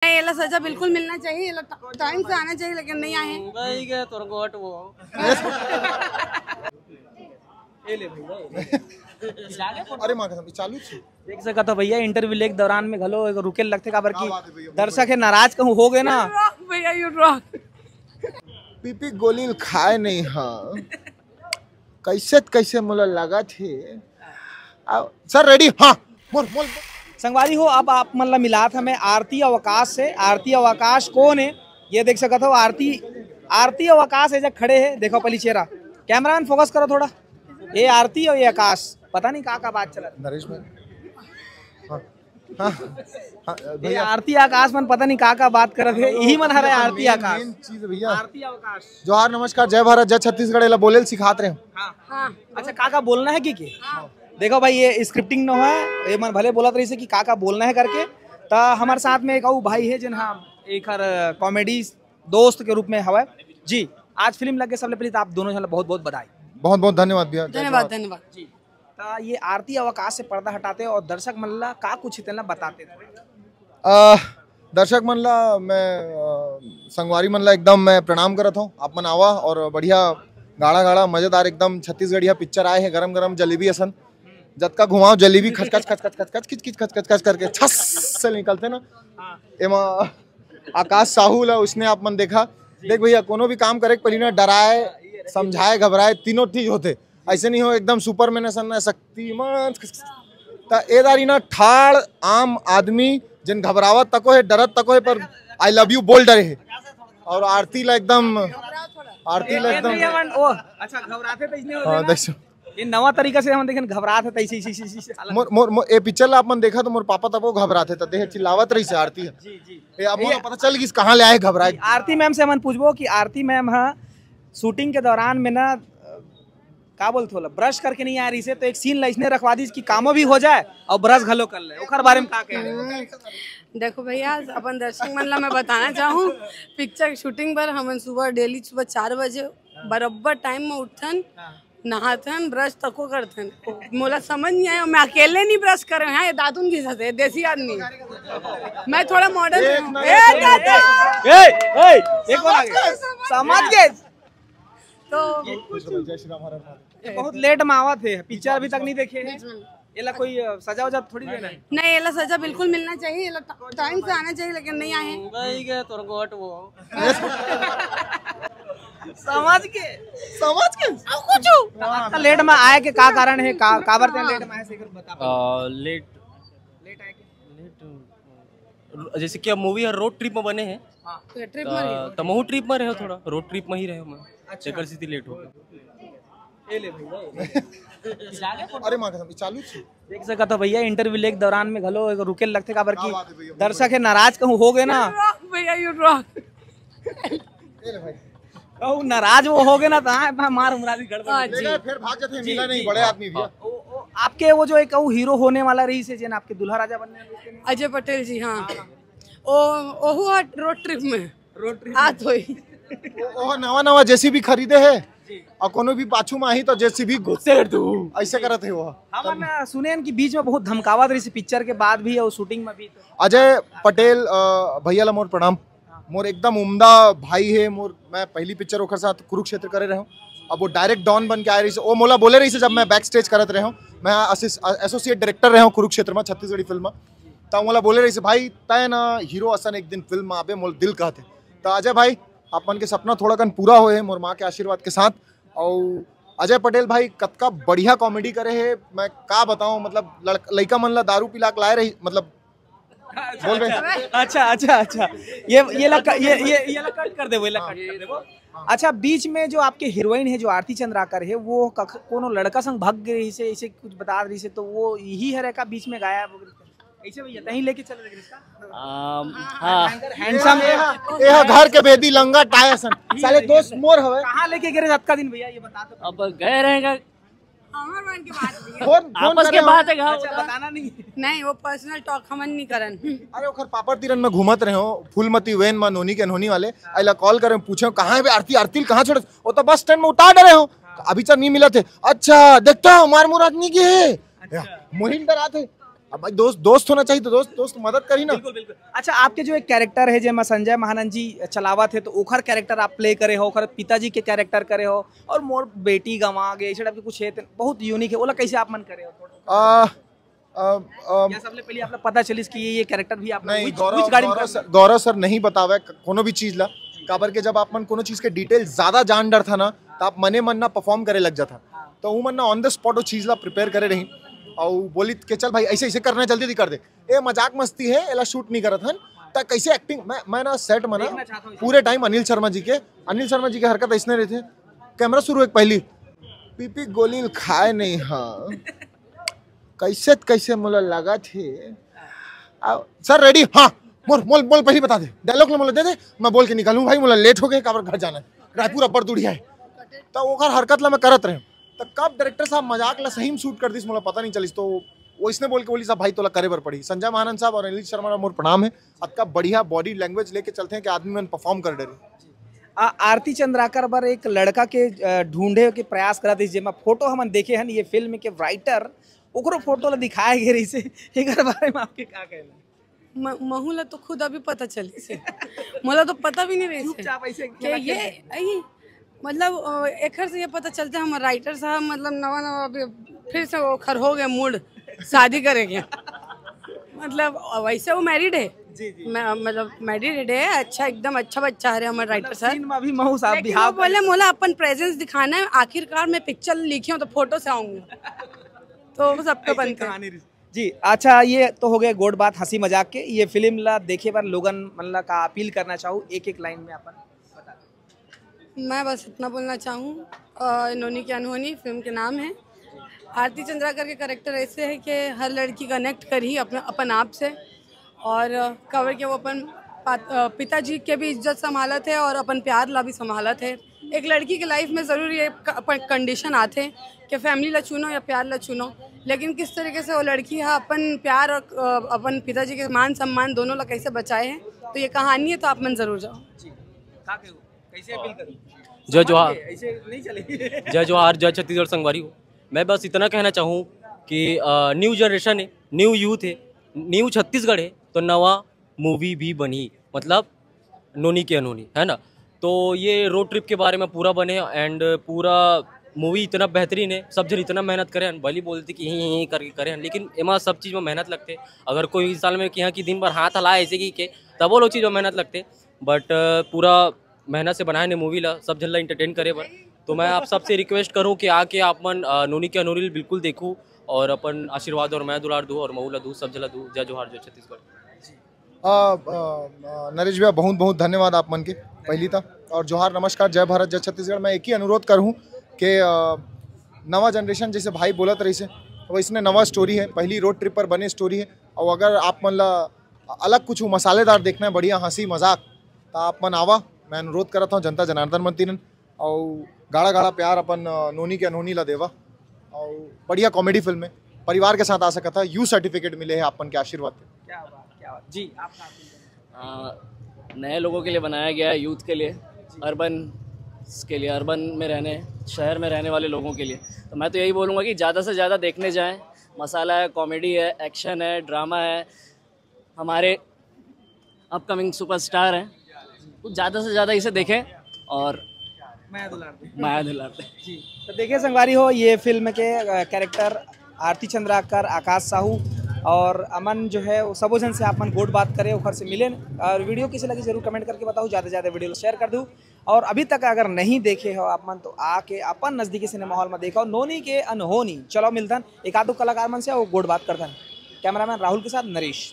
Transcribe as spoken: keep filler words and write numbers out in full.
नहीं, एला सजा बिल्कुल मिलना चाहिए, एला टा-, टाइम से आना चाहिए, लेकिन नहीं आए। भाई गए तोर गोट वो। अरे माँ कसम, ये चालू छी। देख सकत हो भैया, इंटरव्यू लेके दौरान में घलो एक रुके लगथे, काबर क्या कि बात है भैया, दर्शक हे नाराज कहूँ हो गए ना। रॉक भैया, यू रॉक। पीपी गोली खाए नहीं हाँ, कैसे त कैसे मोला लगत हे। आ, सर रेडी? हाँ, बोल बोल। संगवारी हो, अब आप मन ला मिलात हमें आरती अवकाश से। आरती अवकाश कौन है? ये देख सकत हो, आरती, आरती अवकाश है जब खड़े है। देखो पहली चेहरा, कैमरामैन फोकस करो थोड़ा। ये आरती और ये आकाश, पता नहीं का का बात चला। नरेश भाई, हाँ, हाँ, हाँ, ये आरती आकाश मन पता नहीं का का बात करत है, यही मन हरे आरती आकाश। मेन चीज है भैया। आरती अवकाश। जोहार, नमस्कार, जय भारत, जय छत्तीसगढ़, एला बोले ल सिखात रहे। हाँ। अच्छा, का का बोलना है कि के? देखो भाई, ये स्क्रिप्टिंग नो है, ये मन भले बोलत रही से कि का का बोलना है करके। त हमारे साथ में एक अउ भाई है जिन, हाँ, एक हर कॉमेडी दोस्त के रूप में हवा जी। आज फिल्म लग गए, सबले पहले तो आप दोनों झन ला बहुत बहुत बधाई। बहुत बहुत धन्यवाद भैया। धन्यवाद, धन्यवाद। जी। त ये आरती अवकाश से पर्दा हटाते और दर्शक मन ला का कुछ तेन ला बताते थे? अ, दर्शक मन ला मैं, अ, संगवारी मन ला एकदम मैं प्रणाम करत हूँ। आप मन आवा और बढ़िया गाड़ा गाड़ा मजेदार एकदम छत्तीसगढ़िया पिक्चर आए है, गरम गरम जलेबी असन। जतका घुमाओ जलेबी खचखच खचखच खचखच खिच खिच खचखच खच करके छस से निकलते ना। एमा आकाश साहू ला उसने आप मन देखा। देख भैया, कोनो भी काम करे के पहली ना डराए, समझाए, घबराए, तीनों चीज होते। ऐसे नहीं हो एकदम सुपरमैन असन ना, शक्तिमान। त ए दारी ना ठाड़ आम आदमी जन घबरावत तको है, डरत तको है, पर आई लव यू बोल डरे है। और आरती ला एकदम, आरती ला एकदम, ये मन, ओ, अच्छा, घबराते तो इसने होते हाँ ना। देख सो। ये नवा तरीका से हम देखें, घबरात है तैसे इसी इसी हालत। मोर मोर मोर ए पिक्चर ला अपन देखा तो मोर पापा तब वो घबराते थे, देह चिल्लावत रही से आरती है। जी जी। ए अब मोला पता चल गई कहाँ ले आए घबराए। आरती मैम से हमन पूछबो कि आरती मैम हा शूटिंग के दौरान में ना, अ, का बोलते होला, ब्रश करके नहीं आ रही से, तो एक सीन ला इसने रखवा दी कि कामो भी हो जाए और ब्रश घलो कर ले, ओकर बारे में का कह रहे हो? देखो भैया, अपन दर्शक मन ला मैं बताना चाहूँ, पिक्चर शूटिंग पर हमन सुबह, डेली सुबह चार बजे बराबर टाइम में उठथन, नहाथन, ब्रश तको करथन। मोला समझ नहीं आया, मैं अकेले नहीं ब्रश करे, हाँ, ये दातुन घिसत है, देसी आदमी। मैं थोड़ा मॉडर्न हूँ। ए दादा, ए, ए, ये कौन आ गया? समझ गए। तो जय श्री राम, हर हर महादेव। ये बहुत लेट में आवा थे, पिक्चर अभी तक नहीं देखे हैं। ये ला कोई, अ, सजा वजा थोड़ी देना है। नहीं, एला सजा बिल्कुल मिलना चाहिए, एला टा-, टाइम से आना चाहिए, लेकिन नहीं आए। भाई गए तोर गोट वो। समझ के, समझ के। अब कुछ, आपका लेट में आए के का कारण है, का काबर ते लेट में आए से एक बार बता। आ, लेट लेट आए के लेट जैसे कि अब मूवी हर रोड ट्रिप में बने हैं। तो ट्रिप में रहिए। त महू ट्रिप में रहे थोड़ा, रोड ट्रिप में ही रहे मैं। अच्छा। तेकर सेती लेट हो गया। ये ले भाई। अरे माँ कसम, ये चालू छी। देख सकत हो भैया, इंटरव्यू लेके दौरान में घलो एक रुके लगथे, काबर क्या कि बात है भैया, दर्शक है नाराज कहूँ हो गए ना, रॉक भैया, यू रॉक। ए ले भाई। कहूँ नाराज वो हो गए ना, तो हाँ, मार मुरारी गड़बड़। हाँ, ले जी। गए, फिर भाग जाते हैं, जी, मिला जी। नहीं, बड़े आदमी भैया। वो, वो आपके वो जो एक वो हीरो होने वाला रही से, जेन आपके दूल्हा राजा बनने वाले थे। अजय पटेल जी, हाँ। ओ, ओहू हा रोड ट्रिप में। Road trip. आ तो ही। ओह नवा नवा जेसीबी खरीदे है और कोनो भी पाछू में आही तो जेसीबी घुसेड़ दू, ऐसे करत है वो। हम ना सुने हैं कि बीच में बहुत धमकावत रही से पिक्चर के बाद भी और शूटिंग में भी। अजय पटेल, अ, भैया ला मोर प्रणाम। मोर एकदम उम्दा भाई है मोर। मैं पहली पिक्चर ओकर साथ कुरुक्षेत्र करे रहे हूँ। अब वो डायरेक्ट डॉन बन के आए रही से, वो मोला बोले रही से जब मैं बैक स्टेज करत रहे हूँ, मैं असिस-, अ, एसोसिएट डायरेक्टर रहे हूँ कुरुक्षेत्र में, छत्तीसगढ़ी फिल्म में। त मोला बोले रही से, भाई तय ना हीरो असन एक दिन फिल्म में आबे, मोर दिल कहते। त अजय भाई, अपन के सपना थोड़ा कन पूरा होए है मोर माँ के आशीर्वाद के साथ। और अजय पटेल भाई कतका बढ़िया कॉमेडी करे है, मैं का बताऊं, मतलब लड़क-, लइका मन ला दारू पिला के लाए रही, मतलब बोल बे। अच्छा अच्छा अच्छा, ये ये ला ये ये ये ला कट कर दे, ये ला कट कर दे। अच्छा, बीच में जो आपके हीरोइन है जो आरती चंद्राकर है, वो कख-, कोनो लड़का संग भाग गई से, इसे कुछ बता रही से, तो वो यही है का बीच में गायब हो गई? ऐसे भैया कहीं लेके चले गए इसका? आम, हाँ। हैंडसम है। ए हा घर के भेदी लंगा टाय असन। साले दोस्त मोर हवे। कहाँ लेके गए अतका दिन भैया, ये बता दो। अब गए रहेगा। हमार मन की बात नहीं है। फोन, फोन आपस करे के हो। बात है का? अच्छा, बताना नहीं। नहीं, वो पर्सनल टॉक हमन नहीं करन। अरे ओकर पापड़ तीरन में घूमत रहे हो, फूलमती वैन में नोनी के नोनी वाले, अइला कॉल करे पूछे कहाँ है बे आरती, आरती ल कहाँ छोड़े? वो तो बस स्टैंड में उतार डरे हो। अभी चल नहीं मिलत है। अच्छा देखता हूँ मार मुराद नहीं के है। मोहिन डरात है। अब भाई दोस्त, दोस्त होना चाहिए तो दोस्त, दोस्त मदद करी ना। बिल्कुल बिल्कुल। अच्छा, आपके जो एक कैरेक्टर है जेमा संजय महानंद जी चलावत है, तो ओखर कैरेक्टर आप प्ले करे हो, ओखर पिताजी के कैरेक्टर करे हो, और मोर बेटी गंवा गए, ऐसे टाइप के कुछ है, बहुत यूनिक है, ओला कैसे आप मन करे हो थोड़ा? आ, आ, आ, या सबले पहले आप लोग पता चलिस कि ये ये कैरेक्टर भी आप लोग नहीं, which- गौरव which गाड़ी में गौरव करना? सर, गौरव सर नहीं बतावे क- कोनो भी चीज ला। काबर के जब आप मन कोनो चीज के डिटेल ज्यादा जान डरथा ना, तो आप मने मन ना परफॉर्म करे लग जाथा। तो वो मन ना ऑन द स्पॉट वो चीज ला प्रिपेयर करे रही, और बोली के चल भाई ऐसे ऐसे करना है, जल्दी जल्दी कर दे, ए मजाक मस्ती है, एला शूट नहीं करत हन। त कैसे एक्टिंग, मैं मैं ना सेट में ना देखना चाहता हूँ इसे। पूरे टाइम अनिल शर्मा जी के, अनिल शर्मा जी के हरकत ऐसने रहिथे। कैमरा शुरू होए के पहली पीपी गोली खाए नहीं, हाँ कैसे कैसे मोला लगत हे। आ, सर रेडी? हाँ। मोर मोल मोल पहली बता दे, डायलॉग ले मोला दे दे, मैं बोल के निकलूँ भाई, मोला लेट हो गए, काबर घर जाना है, रायपुर अब्बड़ दूरिहा है। तो ओकर हरकत ला मैं करत रहे, तो कब डायरेक्टर साहब मजाक ला सही में शूट कर दिस, मोला पता नहीं चलिस। तो वो इसने बोल के बोली, साहब भाई तोला करे बर पड़ी। संजय महानंद साहब और अनिल शर्मा ला मोर प्रणाम है, अतका बढ़िया बॉडी लैंग्वेज लेके चलते हैं कि आदमी मन परफॉर्म कर डरी। आ, आरती चंद्राकर बर एक लड़का के अ, ढूंढे के प्रयास करत हे, जेमा फोटो हमन देखे हन ये फिल्म के राइटर, ओकरो फोटो ला दिखाए गे रहिसे। एकर बारे में आपके का कहना? म- महू ला तो खुद अभी पता चलिस हे। मोला तो पता भी नहीं रहिस हे चुपचाप ऐसे कि ये अई, मतलब अ, एकर से ये पता चलता है हमारे राइटर साहब मतलब नवा नवा अभी फिर से ओखर हो गए मूड शादी करे के। मतलब अ, वैसे वो मैरिड है। जी जी। मैं मतलब मैरिड है, अच्छा एकदम अच्छा बच्चा है हमारे राइटर सर। सीन में अभी महू साहब लेकिन बिहाव वो बोले मोला अपन प्रेजेंस दिखाना है, आखिरकार मैं पिक्चर लिखी हूँ तो फोटो से आऊंगी। तो वो सबको बनते हैं। कहानी रही। जी अच्छा, ये तो हो गए गोड बात हंसी मजाक के। ये फिल्म ला देखे बर लोगन मन ला का अपील करना चाहू, एक एक लाइन में अपन बता दो। मैं बस इतना बोलना चाहूँ, अ, नोनी की अनहोनी फिल्म के नाम है। आरती चंद्राकर के कैरेक्टर ऐसे है कि हर लड़की कनेक्ट करी अपने अपन आप से, और अ, काबर के वो अपन पा- अ, पिताजी के भी इज्जत संभालत है और अपन प्यार ला भी संभालत है। एक लड़की के लाइफ में जरूरी है क- अपन कंडीशन आथे कि फैमिली ला चुनो या प्यार ला चुनो, लेकिन किस तरीके से वो लड़की हा अपन प्यार और अ, अपन पिताजी के मान सम्मान दोनों ला कैसे बचाए है, तो ये कहानी है, तो आप मन जरूर जाओ। का कहू? कैसे अपील करूँ? जय जोहार। ऐसे नहीं चलेगी। जय जोहार, जय छत्तीसगढ़ संगवारी हो। मैं बस इतना कहना चाहूँ कि न्यू जनरेशन है, न्यू यूथ है, न्यू छत्तीसगढ़ है, तो नवा मूवी भी बनी, मतलब नोनी के अनहोनी, है ना। तो ये रोड ट्रिप के बारे में पूरा बने एंड पूरा मूवी इतना बेहतरीन है, सब जन इतना मेहनत करे हैं, भली बोलते कि ही ही करके करे हैं, लेकिन एमा सब चीज़ में मेहनत लगते। अगर कोई इंसान में कि हाँ कि दिन भर हाथ हलाए ऐसे कि के, तब वो लोग चीज़ में मेहनत लगते। बट पूरा मेहनत से बनाए ने मूवी ला, सब जन ला एंटरटेन करे बर। तो मैं आप सबसे रिक्वेस्ट करूँ कि आके आप मन अ, नोनी के अनहोनी बिल्कुल देखू और अपन आशीर्वाद और मैं दुलार दू और महू ला दू, सब जन ला दू। जय जोहार, जय छत्तीसगढ़। आ, आ, आ, नरेश भैया, बहुत बहुत धन्यवाद आप मन के पहली था, और जोहार, नमस्कार, जय भारत, जय छत्तीसगढ़। मैं एक ही अनुरोध करूँ कि आ, नवा जनरेशन जैसे भाई बोलत रहिसे, वैसने नवा स्टोरी है, पहली रोड ट्रिप पर बने स्टोरी है, और अगर आप मन ला अलग कुछ मसालेदार देखना है, बढ़िया हंसी मजाक, तो आप मन आवा। मैं अनुरोध करत हूँ जनता जनार्दन मन तीरन, और गाड़ा गाड़ा प्यार अपन अ, नोनी के अनहोनी ला देवा, और बढ़िया कॉमेडी फिल्म है, परिवार के साथ आ सकता है, यू सर्टिफिकेट मिले है आप मन के आशीर्वाद से। क्या बात, क्या बात। जी, आप कहाँ पे? आ, नए लोगों के लिए बनाया गया है, यूथ के लिए, अर्बन के लिए, अर्बन में रहने, शहर में रहने वाले लोगों के लिए। तो मैं तो यही बोलूँगा कि ज़्यादा से ज़्यादा देखने जाएं। मसाला है, कॉमेडी है, एक्शन है, ड्रामा है, हमारे अपकमिंग सुपरस्टार हैं, कुछ ज़्यादा से ज़्यादा इसे देखें और मैं दुलार दे। माया दुलार दें। जी, तो देखिए संगवारी हो, ये फिल्म के अ, कैरेक्टर आरती चंद्राकर, आकाश साहू और अमन जो है वो सबो जन से आप मन गोठ बात करे, ओखर से मिले। और वीडियो कैसे लगी जरूर कमेंट करके बताओ, ज़्यादा से ज़्यादा वीडियो शेयर कर दो। और अभी तक अगर नहीं देखे हो आप मन तो आके अपन नज़दीकी सिनेमा हॉल में देखो नोनी के अनहोनी। चलो मिलथन एक आध दो कलाकार मन से, वो गोठ बात करथन। कैमरामैन राहुल के साथ नरेश।